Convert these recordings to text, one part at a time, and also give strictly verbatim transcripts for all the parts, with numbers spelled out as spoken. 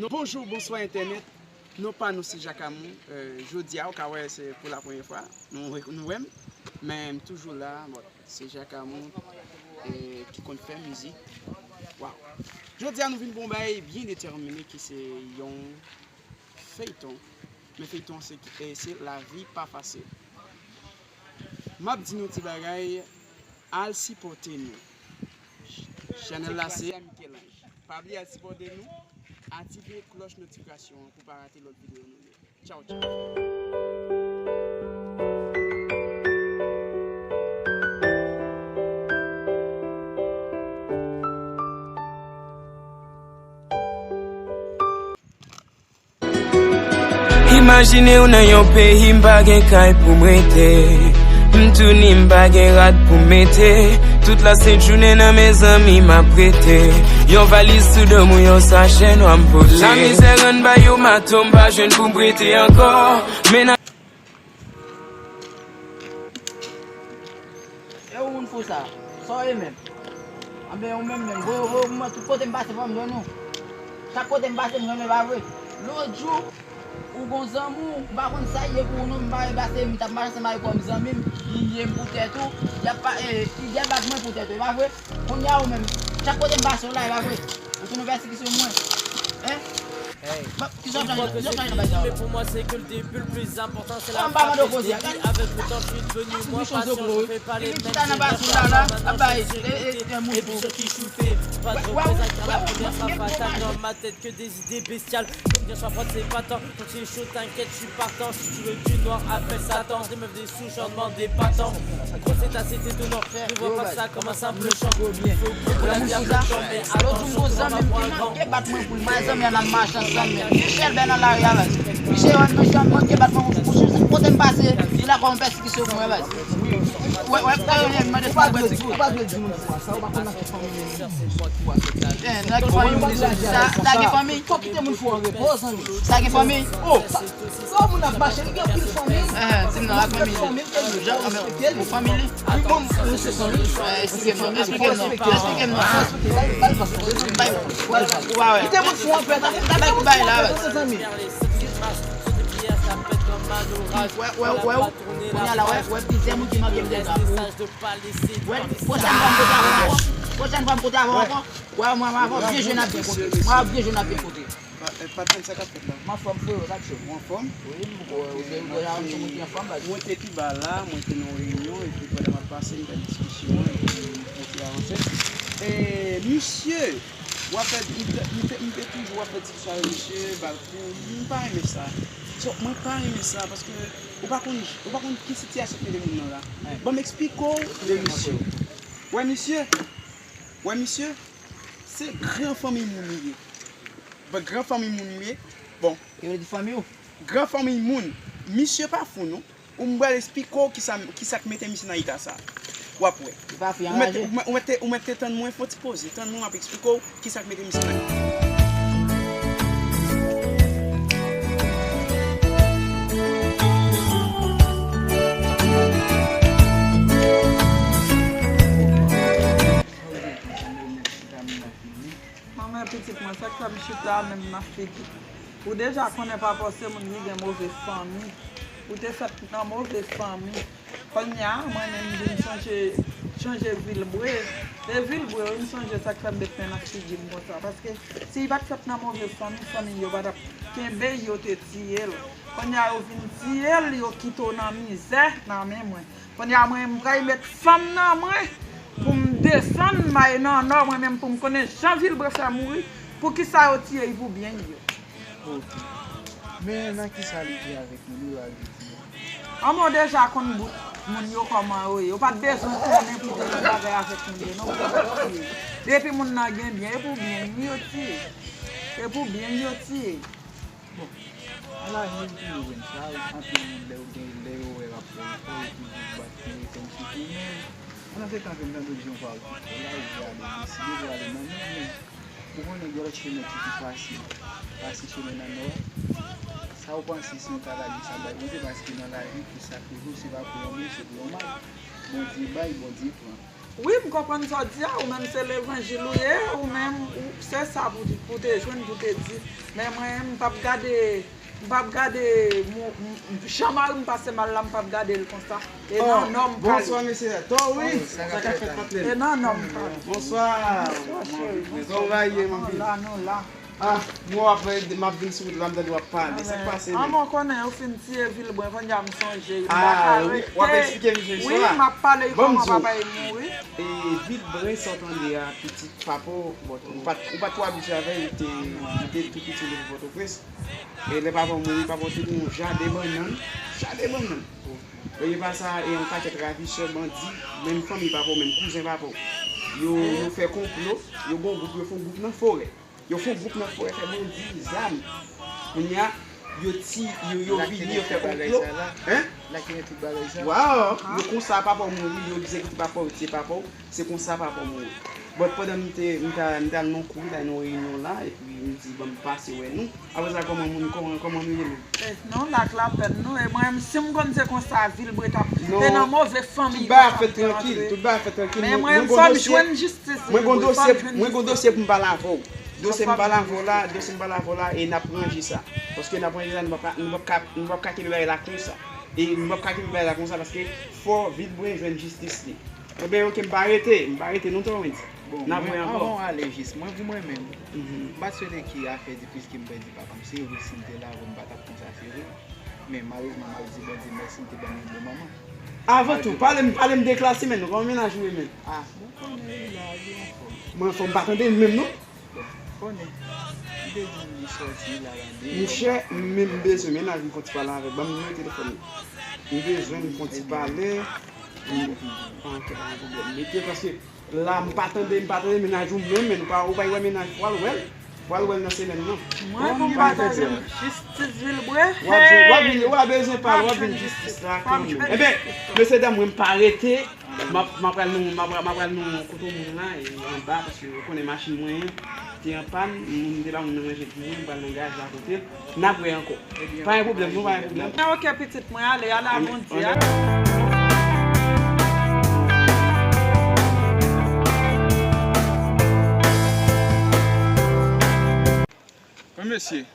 Non, bonjou, bonswa entènèt. Non pa nou se Jacques Amour. Euh, jodi a, ou ka wè se pou la premyè fwa nou, nou wè m. Men m toujou la, bon, se Jacques Amour, euh, ki konn fè mizik. Waw. Jodi a nou vin pou yon bagay byen detèmine ki se yon feyton. Men feyton se, eh, se lavi pa fasil. M ap di nou ti bagay, al sipòte nou. Chanèl la se Michel-Ange. Pa bliye al sipòte nou, aktive klòch notifikasyon an pou pa rate lòt videyo nou yo. Tchaw, tchaw. Imajine w nan yon peyi m pa gen kay pou m rete. M tou ni m pa gen rad pou m mete. Tout la sent jounen nan men zanmi m ap rete. Yon valiz sou do m ou yon sachè nwa m pote. Lamizè rann ba yo mato m pa jwenn pou m prete ankò. Men nan E ou moun fou sa? Sa w ye menm? Anben ou menm menm, voye voye pou mwen, tout kote m pase fò m jwenn ou. Chak kote m pase m jwenn ou, e pa vre? Lòt jou, ou gon zanmi w, m pa konn sa l ye pou ou non, m pa wè pase m t ap mache ansanm avèk kòm zanmi m, li lye m pou tèt ou, y ap pa, e, li dèbat mwen pou tèt ou, e pa vre? Kounye a ou menm, chak kote m pase w la, e pa vre? Ou tounen pèsekisyon mwen. Hein? Kisa w ap chache nan bagay sa la? An m pa mande w koze a, gade. Ti bouchon zoklo wi. Epi chita nan basen la la, ap bay, e, e, e, moun fou. Wè, wè, wè, wè, wè, wè, wè, wè. Tête que des idées bestiales. Comme bien sois prendre ses patins. Quand tu es chaud, t'inquiète, je suis partant. Si tu veux du noir, appelle Satan. Des meufs, des sous, j'en demande des patents. Gros, c'est assez étonnant. Ne vois pas ça comme un simple chant. Il faut que la vie a le temps, mais attention, on va voir le grand. Lòt jou m gon zanmi m ki manke bat mwen pou l, mwen zanmi an ap mache ansanm men. Michel bèl nan lari a baz. Michel, Michel manke bat mwen pou l, kote m pase, li la kòm pèsekisyon pou mwen baz. Wè, wè, wè, mande sa mwen di. Ou pa dwe di moun fou a sa, ou pa konn nan ki fanmi li ye. Nan ki fanmi moun sa, sa gen fanmi? Fò kite moun fou an repo, zanmi. Sa gen fanmi? Oh! Sa moun ap mache, li gen anpil fanmi. Di m non, ak fanmi li. Ou fanmi li? Wi, bon, mwen se fanmi. Esplike m non, esplike m non, esplike m non. Kite moun fou an pè, ta bay kou bay la. Wè, wè, wè, kounye a la, wè, wè plizyè moun ki manke m deja pou. Wè, pwochèn fwa m pote avè w ankò. Pwochèn fwa m pote avè w ankò. Wè, mwen, mwen, mwen, byen jwe n ap byen konte. Mwen ap byen jwe n ap byen konte. Patnè, sa k ap fèt la? M anfòm, freo, gad show. Ou anfòm? Wi, m, ou, ou, ou deja wè m se moun ki anfòm, baz. Mwen te pi ba la, mwen te nan yon reyinyon, epi pandan m ap pase, m t ap diskisyon, epi m te avanse. E, misye, w ap fè, m te, m te, m te toujou ap fè diskisyon avèk misye, bal kou, m pa renmen sa. So, mwen pa renmen sa, paske ou pa konn, ou pa konn ki sitiyasyon k mete moun nan la. Ban m eksplike w de misye. Wè misye, wè misye, se gran fanmi moun li ye. Bon, gran fanmi moun li ye. Bon. Yo di fanmi w. Gran fanmi moun. Misye pa fou non. Ou m pral esplike w kisa, kisa k mete misye nan eta sa. W ap wè. Li pa fou, anraje. Ou mèt, ou mèt, ou mèt te tann mwen, fè yon ti poze. Tann mwen, m ap esplike w kisa k mete misye nan eta. Manman pitit mwen, sa k fè m chita menm nan figi? Ou deja konnen pa fòse moun ki gen move fanmi. Ou te fèt nan move fanmi. Kounye a, mwen menm vin chanje, chanje vilbre. E vilbre wi, m sonje sa k fè m met men nan figi m konsa. Paske si li pa t fèt nan move fanmi, fanmi yo pa t ap kenbe l, yo te tiye l. Kounye a yo vin tiye l, yo kite w nan mizè nan men mwen. Kounye a mwen, m pral met fanm nan mwen pou m desann may nan nò mwen menm pou m konnen jan vilbre fè mouri, poukisa yo tiye l pou byen yo. Ok. Men nan kisa li te avèk moun yo a vle di? Anmwey, ou deja konn bout moun yo kòman yo ye. Ou pa t bezwen konnen pou te gen bagay avèk moun yo non pou yo tiye. Depi moun nan gen byen, e pou byen yo tiye. E pou byen yo tiye. Bon, nan lavi m toujou jwenn sa, anpil moun lè yo gen, lè yo wè w ap fè efò, yo toujou bat pou yo fè m soufri, men, pandan se tan ke m tande w di yon pawòl ki twò la, ou prale, deside prale nan nò, men ou konnen gen lòt chemen ki pi fasil pase chemen nan nò a. Sa w panse si w ta lage sa bay Bondye, paske nan lavi tout sa k rive w se pa pou yon byen, se pou yon mal. Bondye bay, Bondye pran. Wi, m konprann sa w di a, ou menm se levanjil ou ye, ou menm, ou, se sa pou, pou te jwenn, pou te di. Men mwen, m p ap gade, m p ap gade, m, m, jan mari m pase mal la, m p ap gade l konsa. E nan nòm pale. Bonswa, mesye. Tò, wi, sa k ap fèt, patnè? E nan nòm pale. Bonswa. Bonswa, cheri. Kòman w ye, manmi? Nou la, nou la. Ah, m wè w ap, m ap vin sou wout la, m tande w ap pale. Sa k pase menm? An, mwen konnen yo fin tiye Vilbren, kounye a m sonje. M pa ka rete. Ah, wi, w ap eksplike m sou istwa a. Wi, m ap pale kòman papa e mouri. E Vilbren, sa w tande a, pitit papa w, bon, ou pa t, ou pa t twò abitye avè l, li te, li te tou piti, li te Pòtoprens. E lè papa w mouri, papa w te gen yon jaden bannann, jaden bannann. Premye pa sa, e yon pakèt ravisè, bandi, menm fanmi papa w, menm kouzen papa w. Yo, yo fè konplo, yo gen yon gwoup, yo fè yon gwoup nan forè. Yo fè yon gwoup nan forè, fè bandi zam. Kounye a, yo ti, yo, yo vini, yo fè konplo. Hein? La ki gen tout bagay sa. Waw, yo konsa papa w mouri, yo egzekite papa w, yo tiye papa w. Se konsa papa w mouri. Bon, pandan m te, m ta, m t al nan kouri la, nan reyinyon la, epi m di, bon, m pase wè nou. Apre sa, kòman moun, kòman, kòman nou ye menm? Eh, nou la ak lapèn nou, e mwen, si m konn se konsa Vilbren t ap, te nan move fanmi, li pa t ap te rantre. Tout bagay fèt trankil, tout bagay fèt trankil. Men mwen, fò m jwenn jistis Vilbren, fò m jwenn jistis. Mwen gon dosye pou m pale avè w. Dosye m pale avè w la, dosye m pale avè w la, e n ap ranje sa. Paske n ap ranje sa, nou p ap ka, nou p ap ka, nou p ap ka kenbe bagay la konsa. E nou p ap ka kenbe bagay la konsa, paske fò Vilbren jwenn jistis li. Ebyen, oke, m pa rete, m pa rete lontan, Wendy. Bon, n ap wè ankò. Avan w ale jis, mwen pou mwen menm, m pa t swete ke afè di piske m pèdi papa m, se vre, si m te la avè w, m pa t ap konsa, se vre. Men malerezman, m ap di Bondye mèsi, m te ban m yon bon manman. Avan tou, pale m, pale m de Classy menm, kòman mennaj ou ye menm? Ah, bon, konnen li la, li anfòm. Mwen anfòm, m pa tande l menm non. Bon, konnen, m te di li sòti, li la, la, de. Monchè, m, m bezwen mennaj m fon ti pale avè l, ban m nimewo telefòn li. M bezwen m fon ti pale. Ah, ok, pa gen pwoblèm. Mete, paske la, m pa tande, m pa tande mennaj ou menm, men ou pa, ou pa wè mennaj, pral wè l. Pral wè l nan semèn nan. Mwen, pou m pataje jistis Vilbren, w ap jwenn, w ap vin, w ap bezwen pale, w ap vin jistis la kanmenm. Ebyen, mesye dam, mwen, m pa rete. M ap, m ap pral nan, m ap, m ap pral nan kote moun la, e anba, paske ou konnen machin mwen te an pàn, moun te ba moun nan manje pou mwen, m pral nan garaj la kote l. N ap wè ankò. Pa gen pwoblèm, non, pa gen pwoblèm. Ok, pitit mwen, ale, ale a Bondye. Wi, mesye.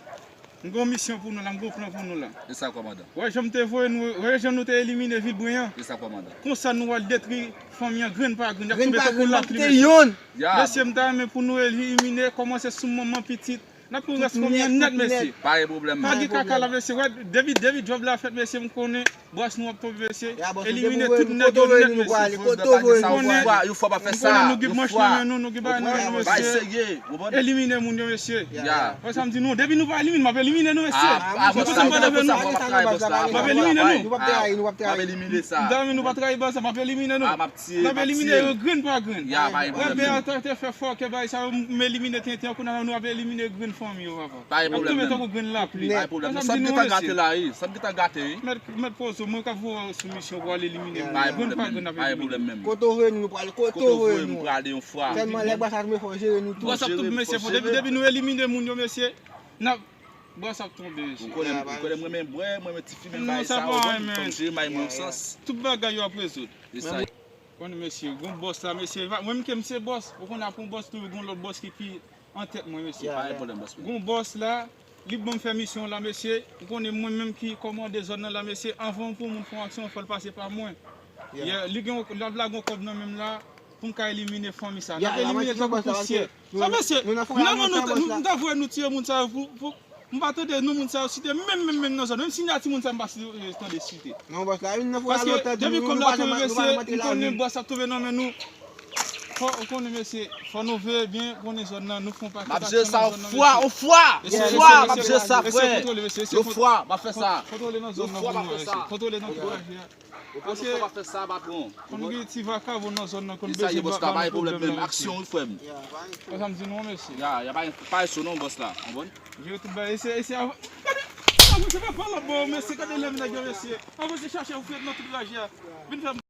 M gen yon misyon pou nou la, m gen yon plan pou nou la. E sa, kòmandan? Wè jan m te voye nou, wè jan nou te elimine Vilbren an. E sa, kòmandan? Konsa nou al detwi fanmi an grenn pa grenn. Y ap tonbe tankou lapli, mesye. Mesye, m ta renmen pou nou elimine, kòmanse sou manman, pitit. N ap pran rès fanmi an nèt, mesye. Pa gen pwoblèm. Pa gen kaka la, mesye. Wè, depi, depi djòb la fèt, mesye, m konnen bras nou ap tonbe, mesye. Elimine tout nèg yo nèt, mesye. Kote w voye nou pou ale? Kote w voye nou pou ale? Yo fò pa fè sa. M konnen nou gen manch nan men nou, nou gen bagay nan men nou, mesye. Elimine moun yo, mesye. Wè sa m di nou, depi nou pa elimine, m ap elimine nou, mesye. Nou kontan m pa leve nou. M ap elimine nou. M ta renmen nou pa trayi baz la, m ap elimine nou. N ap elimine yo grenn pa grenn. Wè, pè a te fè fò ke bagay sa yo, m elimine tenten, kounye a la nou ap elimine grenn fanmi yo, papa. Pa gen pwoblèm menm. N ap tonbe tankou grenn lapli. Pa gen pwoblèm. Sa m gentan gate la, wi. Sa m gentan gate, wi. Mèt, mèt poze w, mwen k ap voye w sou misyon pou al elimine grenn pa grenn, n ap elimine. Pa gen pwoblèm menm. Kote w voye nou, nou prale. Kote w voye nou, nou prale yon fwa. Sèlman lè bras la tonbe, fò jere nou tou. Bras ap tonbe, mesye, fò depi, depi nou elimine moun yo, mesye, n ap Bras ap tonbe, mesye. Ou konnen, ou konnen mwen renmen bwè, mwen renmen ti fimen, bagay sa, ou konprann? Fò m jere may mwen yon sans. Tout bagay yo ap rezoud. Se sa. Konnen, mesye, gon bòs la, mesye, mwen menm ke m se bòs, ou konnen apre yon bòs, toujou gon lòt bòs ki pi an tèt mwen, mesye. Pa gen pwoblèm, bòs mwen. Gon bòs la, li ban m fè misyon la, mesye. Ou konnen mwen menm ki kòmande zòn nan la, mesye. Anvan pou moun fè yon aksyon, fò l pase pa mwen. Li gen, l ap lage yon kòb nan men m la, pou m ka elimine fanmi sa. N ap elimine tankou pousyè. Sa, mesye, m ta voye nou, m ta voye nou tiye moun sa yo pou, pou, m pa tande non moun sa yo site, menm, menm, menm nan zòn. Menm siyati moun sa yo, m pa site, tande site. Paske depi kòb la tonbe, mesye, m konnen bòs ap tonbe nan men nou. Fò, ou konnen, mesye, fò nou veye byen, konnen zòn nan, nou fè yon pakèt aksyon nan zòn nan, mesye. Mesye, mesye, mesye, mesye, kontwole, mesye, mesye, kontwole nan zòn nan pou nou, mesye. Kontwole nan kouraj la. Ou konn fò pa fè sa, patwon. Konn gen ti vakabon nan zòn nan, konn bezwen ba, ba nou pwoblèm nan, mesye. Aksyon, wi, frè m. Wè sa m di nou, mesye. Ya, ya pa, pa sou non, bòs la. Konprann? Jere tout bagay, mesye, mesye, gade, gade, mesye, pa pale bò, mesye, gade lè m nèg yo, mesye. Avanse chache ou fèt nan tout raje a. Vin fè m